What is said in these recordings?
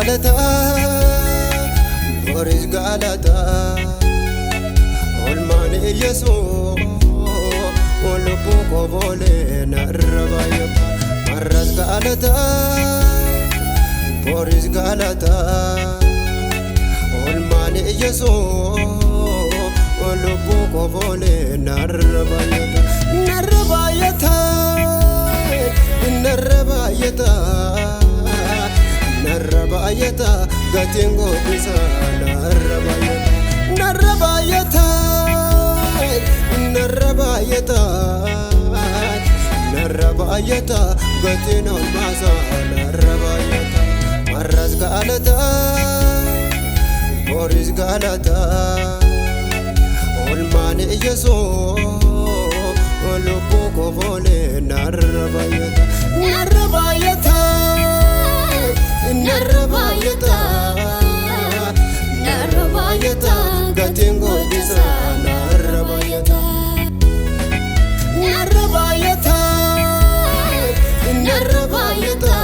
galata, boris galata, olmaan Yesuus lubbuu koo boolee narra baay'ata. Har'as galata, boris galata, olmaan Yesuus lubbuu koo boolee narra baay'ata. Narra baay'ata, narra baay'ata. Narra baay'ata gatiin gootisa narra baay'ata. Narra baay'ata, narra baay'ata, narra baay'ata gatiin olmaasa narra baay'ata. Har'as galata, boris galata, olmaan Yesuus lubbuu koo boolee narra baay'ata. Narra baay'ata. Narra baay'ata, narra baay'ata, gatiin gootisa narra baay'ata. Narra baay'ata, narra baay'ata,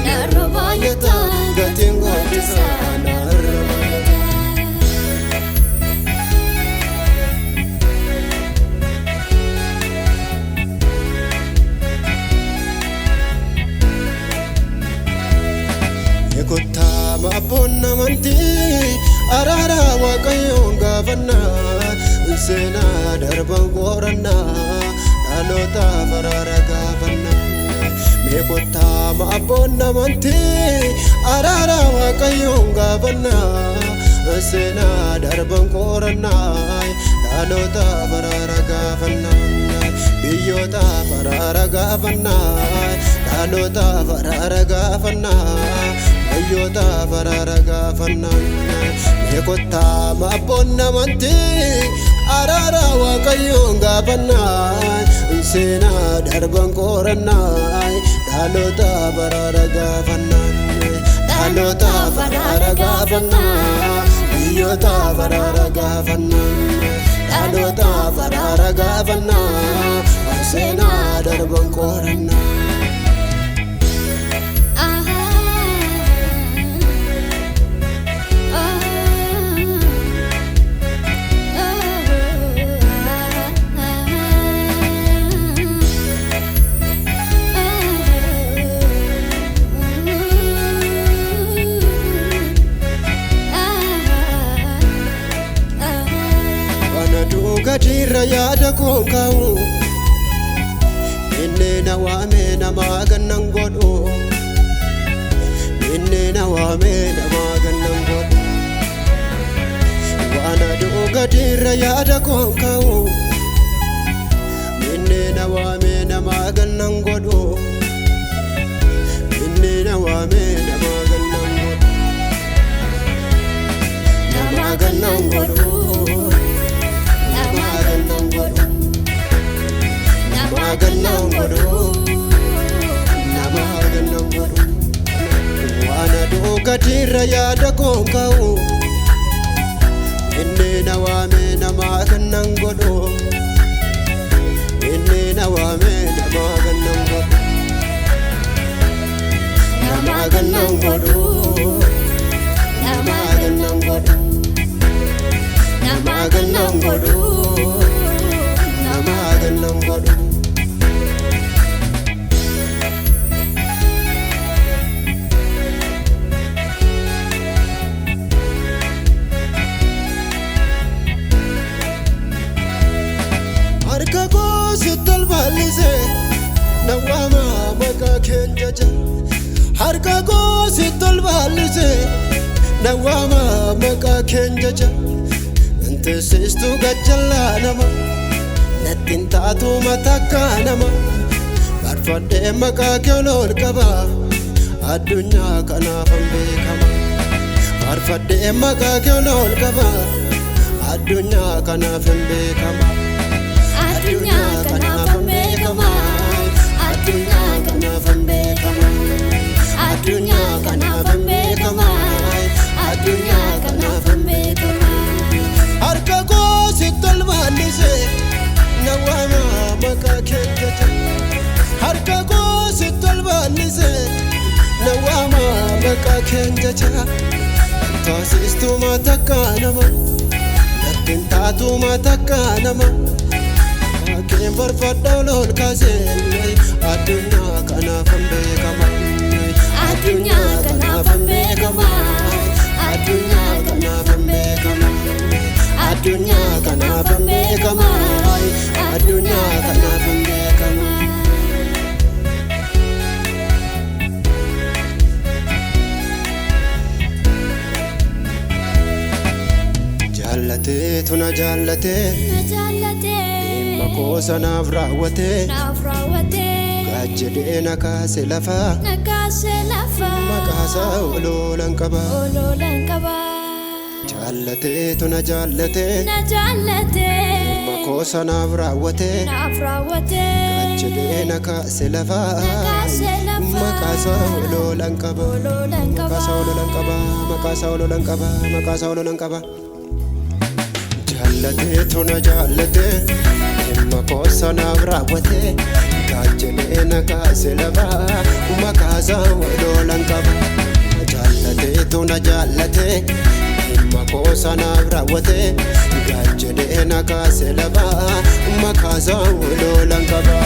narra baay'ata, gatiin gootisa narra baay'ata. Kottaa abboon amantii araara waaqayyoon gaafannaa seenaa darban qorannaa dhalootaaf araara gaafannaa. Mee kottaa abboon amantii araara waaqayyoon gaafannaa seenaa darban qorannaa dhalootaaf araara gaafannaa. Biyyootaaf araara gaafannaa dhalootaaf araara gaafannaa. Biyyoota araara gaafannaa. Mee kottaa abboon amantii araara waaqayyoon gaafannaa seenaa darban qorannaa dhalootaaf araara gaafannaa. Dhalootaaf araara gaafannaa. Biyyoota araara gaafannaa. Dhalootaaf araara gaafannaa. Seenaa darban qorannaa. Gadiirra yaada koon kaa'u inni na waame namaa gannan godhu inni na waame namaa gannan godhu. Waan aduu gadiirra yaada koon kaa'u inni na waame namaa gannan godhu inni na waame namaa gannan godhu namaa gannan godhu. Nama gannan godhu, nama gannan godhu. Waan aduu gadiirra yaada koon kaa'u inni na waame namaa gannan godhu inni na waame namaa gannan godhu nama gannan godhu nama gannan godhu nama gannan godhu nama gannan godhu. Harka koo sitti ol bal'isee na waama maqaa keen jaja. Harka koo sitti ol bal'isee na waama maqaa keen jaja. Inteessistuu gajjallaa nama natti hin taatu matakkaa nama. Faarfadhee maqaa kee ol qaba addunyaa kanaafan beekama. Faarfadhee maqaa kee ol qaba addunyaa kanaafan beekama. Addunyaa kanaafan beekama. Addunyaa kanaafan beekama. Addunyaa kanaafan beekama. Addunyaa kanaafan beekama. Harka koo sitti ol bal'isee na waama maqaa kee jaja. Harka koo sitti ol bal'isee na waama Maqaa keen jecha taasistuma takka nama nattiin taatuma takka nama maqaa keen barbaadha ol kaasee addunyaa kanaaf hin beekama. Addunyaa kanaaf hin beekama. Addunyaa kanaaf hin beekama. Addunyaa kanaaf hin beekama. Addunyaa kanaaf hin beekama. Jaallatee tuna jaallatee Na jaallatee. dhimma koo sanaaf raawwatee Naaf raawwatee. gaajjedhee na kaase lafaa Na kaase lafa. maqaasaa oloolan qaba. Oloolan qaba. Jaallatee tuna jaallatee Na jaallatee. dhimma koo sanaaf raawwatee Naaf raawwatee. gaajjedhee na kaase lafaa Na kaase lafaa. maqaasaa oloolan qaba. Oloolan qaba. Maqaasaa oloolan qaba. Maqaasaa oloolan qaba. Maqaasaa oloolan qaba. Jaallatee tuna jaallatee dhimma koo sanaaf raawwatee gaajjedhee na kaase lafaa maqaasaa oloolan qaba. Jaallatee tuna jaallatee dhimma koo sanaaf raawwatee gaajjedhee na kaase lafaa maqaasaa oloolan qaba.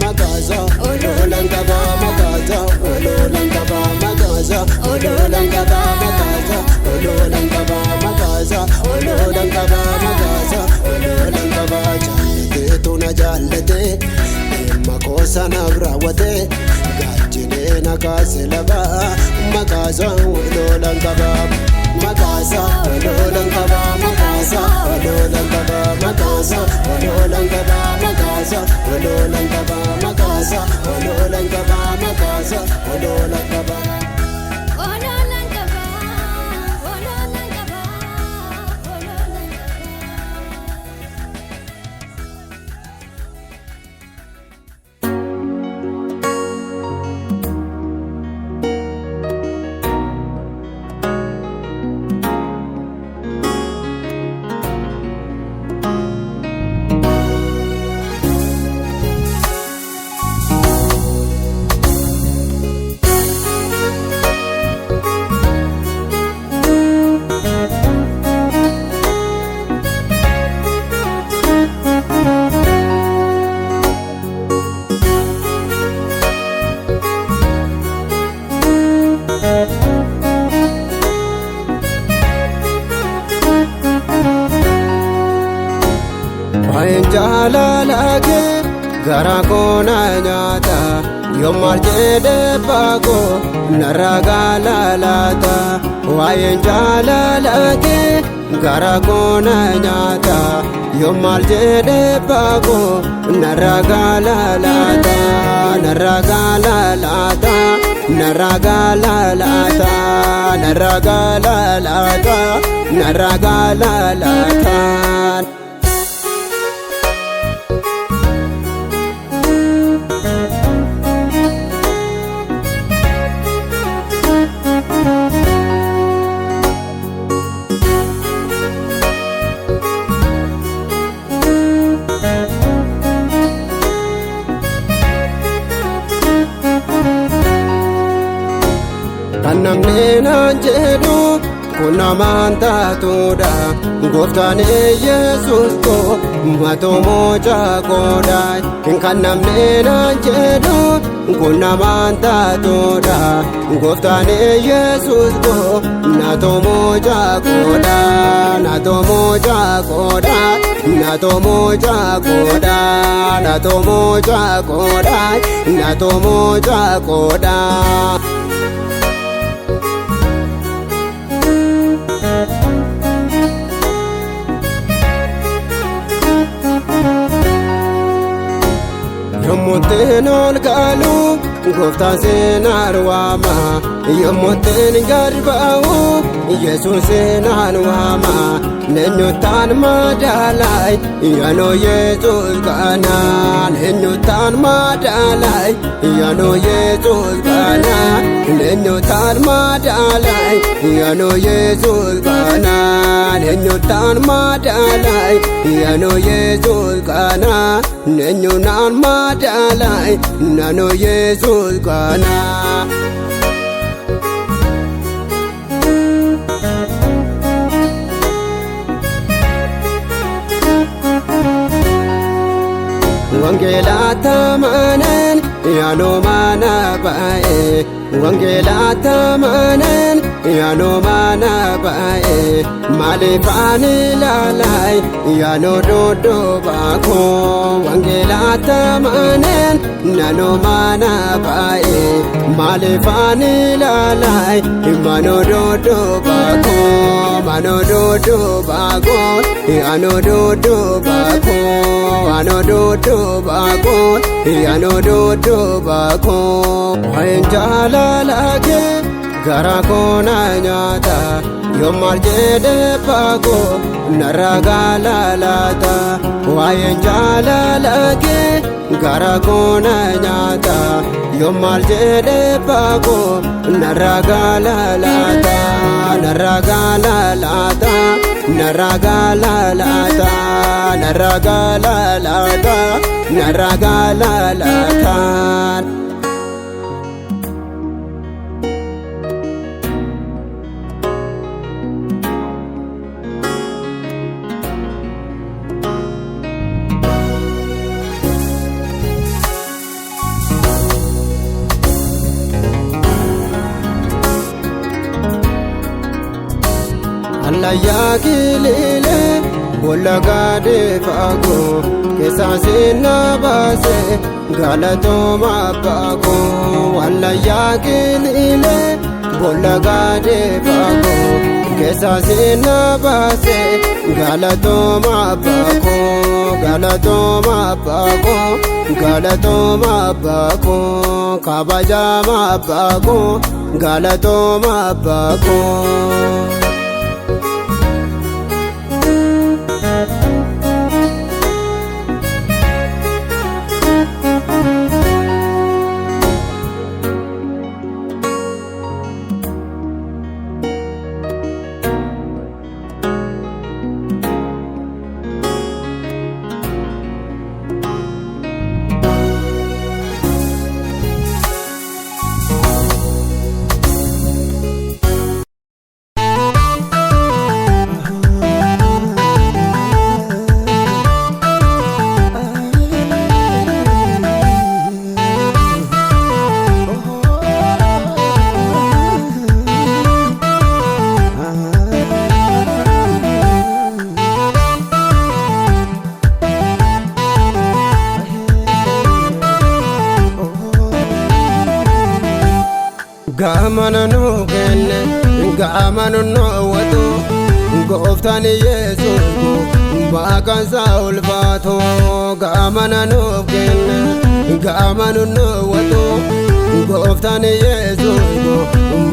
Maqaasaa oloolan qaba. Maqaasaa oloolan qaba. Maqaasaa oloolan qaba. Maqaasaa oloolan qaba. Maqaasaa oloolan qaba. Maqaasaa oloolan qaba. Jaallatee tuna jaallatee dhimma koo sanaaf raawwatee gaajjinee na kaase lafaa maqaasaa oloolan qaba. Maqaasaa oloolan qaba. Maqaasaa oloolan qaba. Maqaasaa oloolan qaba. Maqaasaa oloolan qaba. Maqaasaa oloolan qaba. Maqaasaa oloolan qaba. Oloolan qaba. Oloolan qaba. Oloolan qaba. Waa'een jaalalaa kee garaa koo na nyaata yoo maal jedhee baakoo narraa galaalaata. Waa'een jaalalaa kee garaa koo na nyaata yoo maal jedhee baakoo narraa galaalaata. Narraa galaalaata. Narraa galaalaata. Narraa galaalaata. Narraa galaalaata. Kan namni naan jedhu kun namaan taatudha. Gooftaan Yesuus koo matoomoo caakoodha. Kan namni naan jedhu kun namaan taatudha. Gooftaan Yesuus koo natoomoo caakoodha. Natoomoo caakoodha. Natoomoo caakoodha. Natoomoo caakoodha. Natoomoo caakoodha. Yommuuttiin ol gaalu gooftaan seenaan waama. Yommuuttiin gad ba'u Yesuus seenaan waama. Eenyutaan madaalaa yaanoo Yesuus kana. Eenyutaan madaalaa yaanoo Yesuus kana. Eenyutaan madaalaa yaanoo Yesuus kana. Eenyutaan madaalaa yaanoo Yesuus kana. Eenyutaan madaalaa naannoo Yesuus kana. Yaanoo mana baay'ee wangeelaa tamaneen yaanoo mana baay'ee maaliif ani ilaalaay yaanoo dudduuba koo wangeelaa tamaneen naanoo mana baay'ee maaliif ani ilaalaay manoo dudduuba koo manoo dudduuba koo yaanoo dudduuba koo anoo dudduuba koo yaanoo dudduuba koo waa'een jaalala kee gara koo na nyaata yoo maal jedhee baakoo narra gaalalaata waa'een jaalala kee gara koo na nyaata yoo maal jedhee baakoo narra gaalalaata narra gaalalaata narra gaalalaata narra gaalalaata narra gaalalaata. Allayyaa kiliilee boolla gaadee faagoo keessaa seenaa baasee galatooma abbaakoo. Allayyaa kiliilee boolla gaadee faagoo keessaa seenaa baasee galatooma abbaakoo. Galatooma abbaakoo galatooma abbaakoo kabajaama abbaakoo galatooma abbaakoo. Gaamana nu kenne gaamana nu hawwatu gooftaan Yesuus maqaan isaa ulfaatu gaamana nu kenne gaamana nu hawwatu gooftaan Yesuus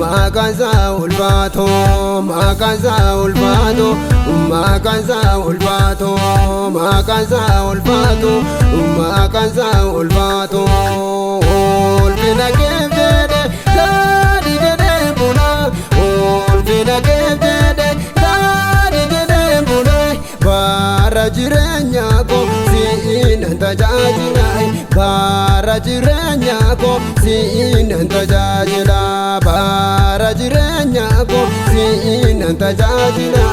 maqaan isaa ulfaatu maqaan isaa ulfaatu maqaan isaa ulfaatu maqaan isaa ulfaatu maqaan isaa ulfaatu ulfina keef jedhe gaarii jedhee buna ulfina keef jedhe gaarii jedhee buna bara jireenya koo siin tajaajila bara jireenya koo siin tajaajila bara jireenya koo siin tajaajila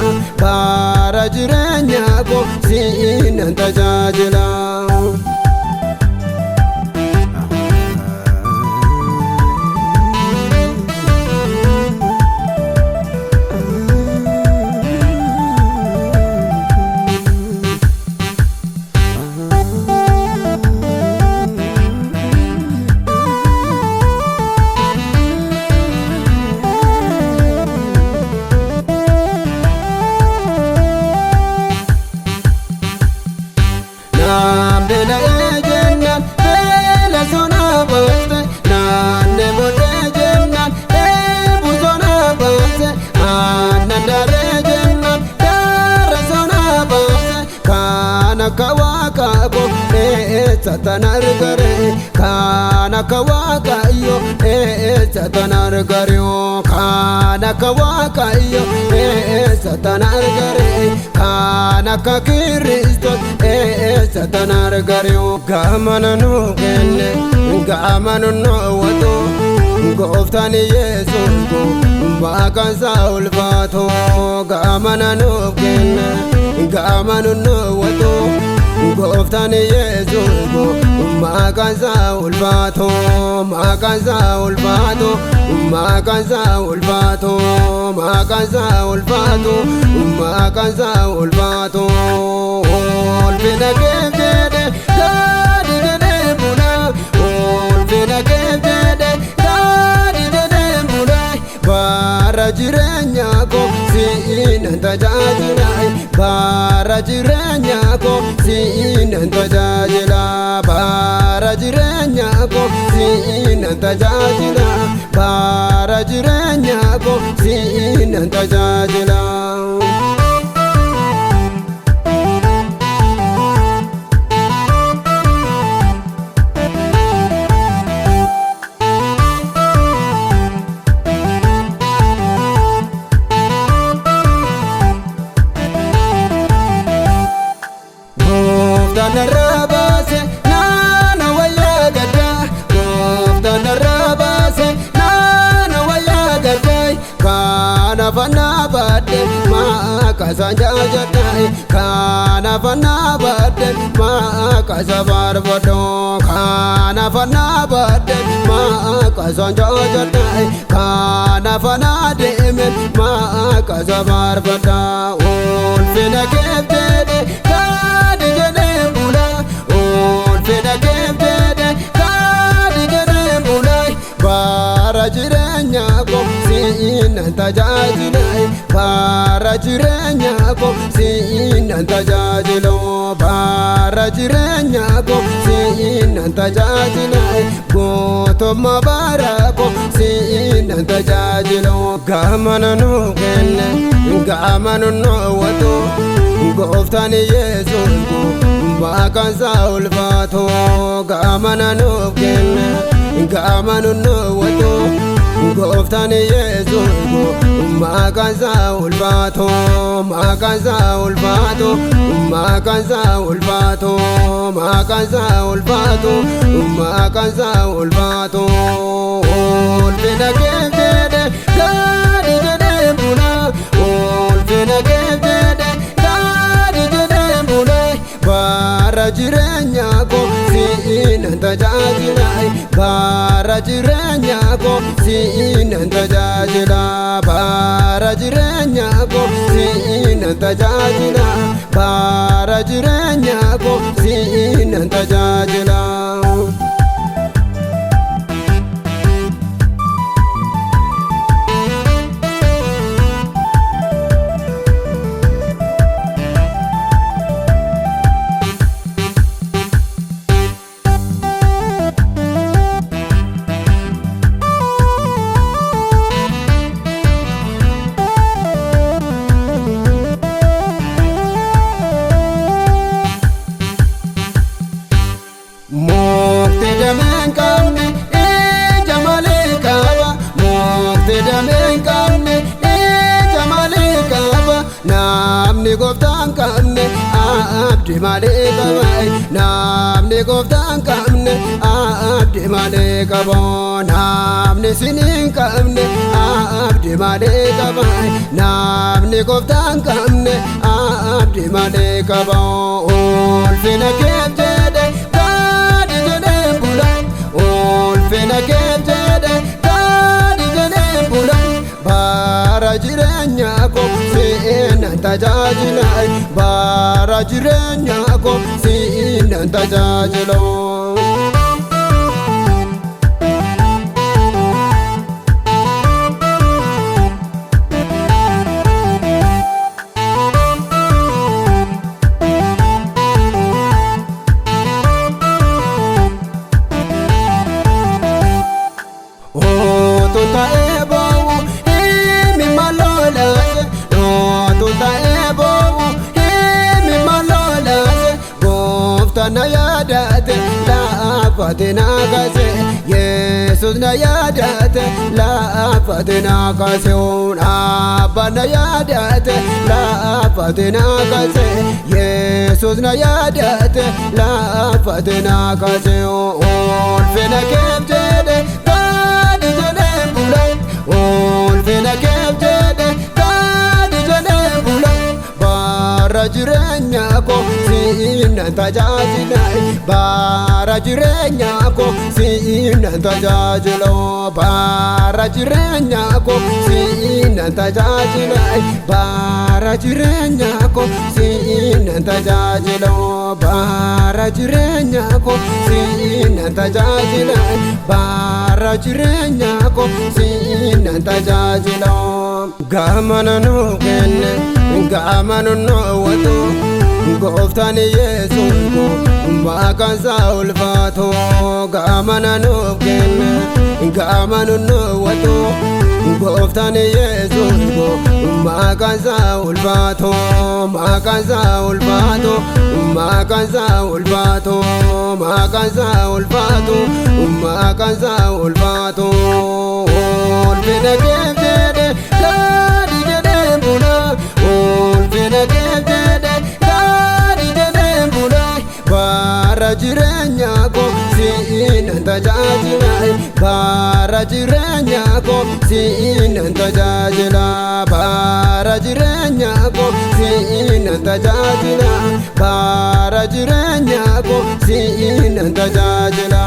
bara jireenya koo siin tajaajila. Kana kawaakayo eessa argario kana kawaakayo eessa argare kana ka Kiristoos eessa argario gaamana nu kenne gaamana nu hawwatu gooftaan Yesuus maqaan isaa ulfaatu gaamana nu kenne gaamana nu hawwatu. Gooftaan Yesuus ko maqaan isaa ulfaatu maqaan isaa ulfaatu maqaan isaa ulfaatu maqaan isaa ulfaatu maqaan isaa ulfaatu. Ulfina keef jedhe gadi jedhee bula ulfina keef jedhe gadi jedhee bula bara jireenya koo siin tajaajila bara jireenya koo siin tajaajila bara jireenya koo siin tajaajila bara jireenya koo siin tajaajila. Gooftaan narraa baase naana wayyaa gaddaa gooftaan narraa baase naana wayyaa gaddaa kanaaf annaa baadhe maqaa isaan jaajadhaa kanaaf annaa baadhe maqaa isa faarfadhu kanaaf annaa baadhe maqaa isaan jaajadhaa kanaaf annaa deeme maqaa isa faarfadha ulfina keef jedhe gadi jedhee bula ulfina keef jedhe gadi jedhee bula bara jireenya koo siin tajaajila bara jireenya koo siin tajaajila bara jireenya koo siin tajaajila gootummaa bara koo siin tajaajila. Gaamana nu kenne gaamana nu hawwatu gooftaan Yesuus ko maqaan isaa ulfaatu gaamana nu kenne gaamana nu hawwatu gooftaan Yesuus ko maqaan isaa ulfaatu maqaan isaa ulfaatu maqaan isaa ulfaatu maqaan isaa ulfaatu maqaan isaa ulfaatu. Ulfina keef jedhe gadi jedhee bula ulfina keef jedhe gadi jedhee bula bara jireenya koo siin tajaajila bara jireenya koo siin tajaajila bara jireenya koo siin tajaajila bara jireenya koo siin tajaajila. Mukti damee hin qabne ija malee qaba mukti damee hin qabne ija malee qaba namni gooftaa hin qabne abdii malee qaba namni gooftaa hin qabne abdii malee qaba namni sin hin qabne abdii malee qaba namni gooftaa hin qabne abdii malee qaba. Ulfina keef jedhe gadi jedhee bula ulfina keef jedhe gadi jedhee bula bara jireenya koo siin tajaajila bara jireenya koo siin tajaajila. Otu ta'ee boo'u himi maloolaase otu ta'ee boo'u himi maloolaase gooftaan na yaadate laafate na kaase Yesuus na yaadate laafate na kaase Abbaan na yaadate laafate na kaase Yesuus na yaadate laafate na kaase. Ulfina keef jedhe gadi jedhee bula ulfina keef jedhe gadi jedhee bula bara jireenya koo siin tajaajila bara jireenya koo siin tajaajila bara jireenya koo siin tajaajila bara jireenya koo siin tajaajila bara jireenya koo siin tajaajila bara jireenya koo siin tajaajila gaamana nu kenne gaamana nu watu gooftaan Yesuus koo maqaan isaa ulfaatu gaamana nu kenne gaamana nu watu gooftaan Yesuus koo maqaan isaa ulfaatu maqaan isaa ulfaatu maqaan isaa ulfaatu maqaan isaa ulfaatu maqaan isaa ulfaatu ulfina keef jedhe gadi jedhee bula ulfina keef jedhe gadi jedhee bula bara jireenya koo siin tajaajila bara jireenya koo siin tajaajila bara jireenya koo siin tajaajila bara jireenya koo siin tajaajila.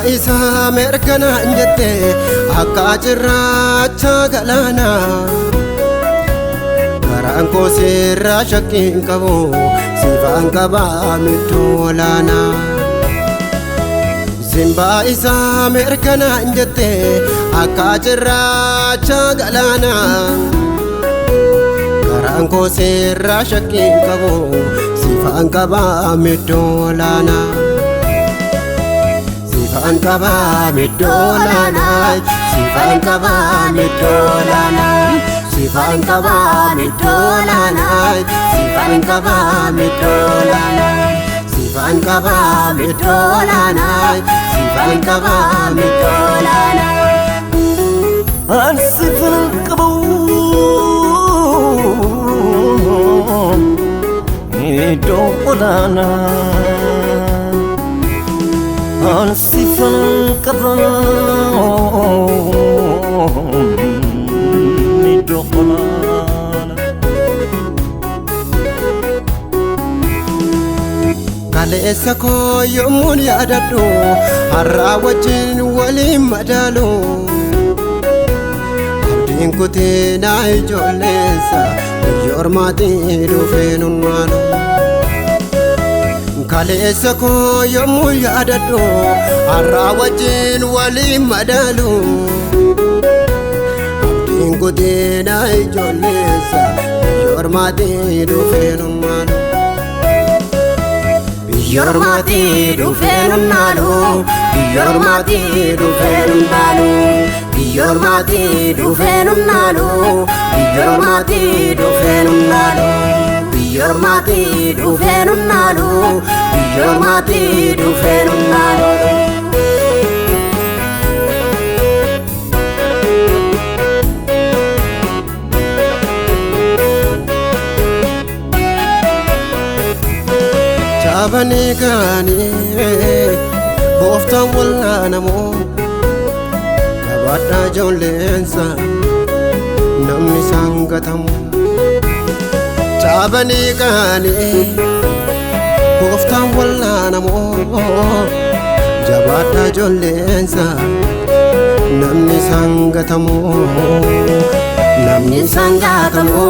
Isaa mirkanaan jette akka cirracha galaanaa garaan koo sirraa shakkiin qabu siifaan qabaa midduu olaanaa. Simbaa isaa mirkanaan jette akka cirracha galaanaa garaan koo sirraa shakkiin qabu siifaan qabaa midduu olaanaa. Sifaan qabaa midduu olaanaa sifaan qabaa midduu olaanaa sifaan qabaa midduu olaanaa sifaan qabaa midduu olaanaa sifaan qabaa midduu olaanaa sifaan qabaa midduu olaanaa. An sifaan qabu midduu olaanaa. An sifaan qaba midduu olaanaa. Kaleessa koo yommuun yaadadhu har'aa wajjin waliin madaalu abdiin kutee naa ijoolleessa biyya ormaatii dhufee nunnaalu. Kaleessa koo yommuu yaadadhu har'aa wajjin waliin madaalu abdiin kutee naa ijoolleessa biyya ormaatii dhufee nunnaalu. Biyya ormaatii dhufee nunnaalu biyya ormaatii dhufee nunnaalu biyya ormaatii dhufee nunnaalu biyya ormaatii dhufee nunnaalu. Biyya ormaatii dhufee nunnaalu biyya ormaatii dhufee nunnaalu. Chaabanii kaanii gooftaan wallaanamoo jabaadhaa ijoolleensa namni isaan gatamu. Chaabanii kaanii gooftaan wallaanamoo jabaadhaa ijoolleensa namni isaan gatamu. Namni isaan gatamu.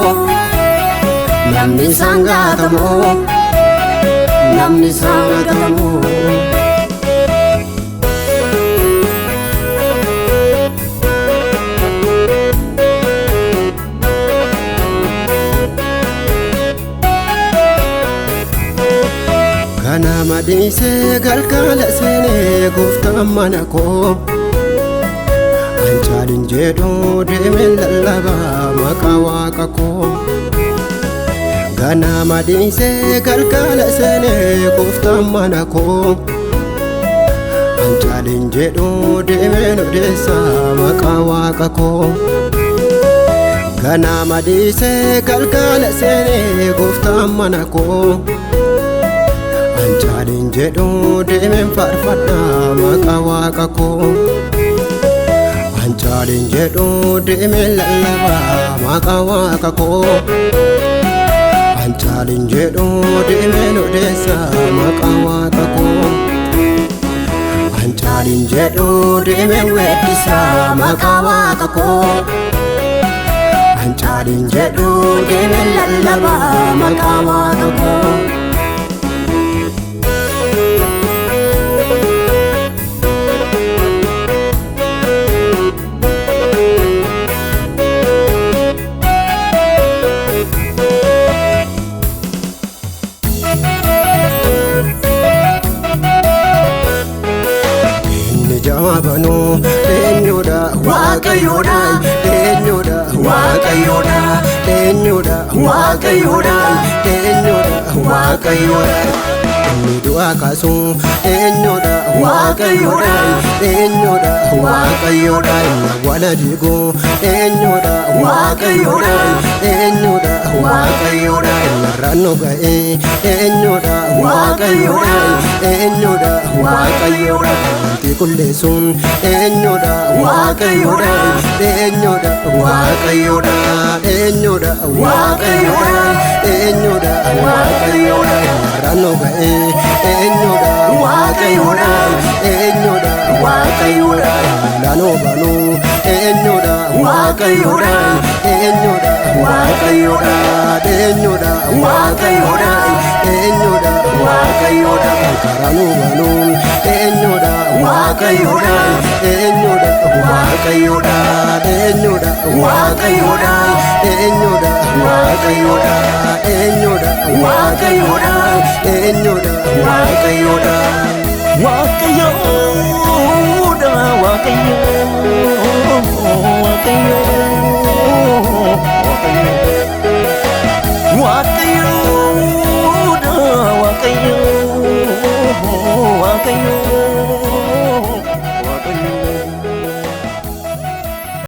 Namni isaan gatamu. Namni isaan gatamu. Ganama dhiisee galgala seenee gooftaan mana koo. Ancaaliin jedhu deemee lallabaa maqaa waaqa koo. Ganama dhiisee galgala seenee gooftaan mana koo. Ancaaliin jedhu deemee odeessaa maqaa waaqa koo. Ganama dhiisee galgala seenee gooftaan mana koo. Ancaaliin jedhu deemeen faarfadhaa maqaa waaqa koo. Ancaaliin jedhu deemeen lallabaa maqaa waaqa koo. Ancaaliin jedhu deemeen odeessaa maqaa waaqa koo. Ancaaliin jedhu deemeen weeddisaa maqaa waaqa koo. Ancaaliin jedhu deemeen lallabaa maqaa waaqa koo. Inni jaabanuu eenyudha waaqayyoodha eenyudha waaqayyoodha eenyudha waaqayyoodha eenyudha waaqayyoodha. Inni du'aa kaasu eenyudha waaqayyoodha eenyudha waaqayyoodha. Inni awwaala diigu eenyudha waaqayyoodha eenyudha waaqayyoodha. Inni har'aan ga'e eenyudha waaqayyoodha eenyudha waaqayyoodha. Wanti qulleessuun eenyudha waaqayyoodha eenyudha waaqayyoodha eenyudha waaqayyoodha eenyudha waaqayyoodha. Har'aan ga'e eenyudha waaqayyoodha eenyudha waaqayyoodha. Laanoo banuu eenyudha waaqayyoodha eenyudha waaqayyoodha eenyudha waaqayyoodha eenyudha waaqayyoodha. Karaanuu banuu eenyudha waaqayyoodha eenyudha waaqayyoodha eenyudha waaqayyoodha eenyudha waaqayyoodha eenyudha waaqayyoodha eenyudha waaqayyoodha. Waaqayyoodha, Waaqayyo, Waaqayyo,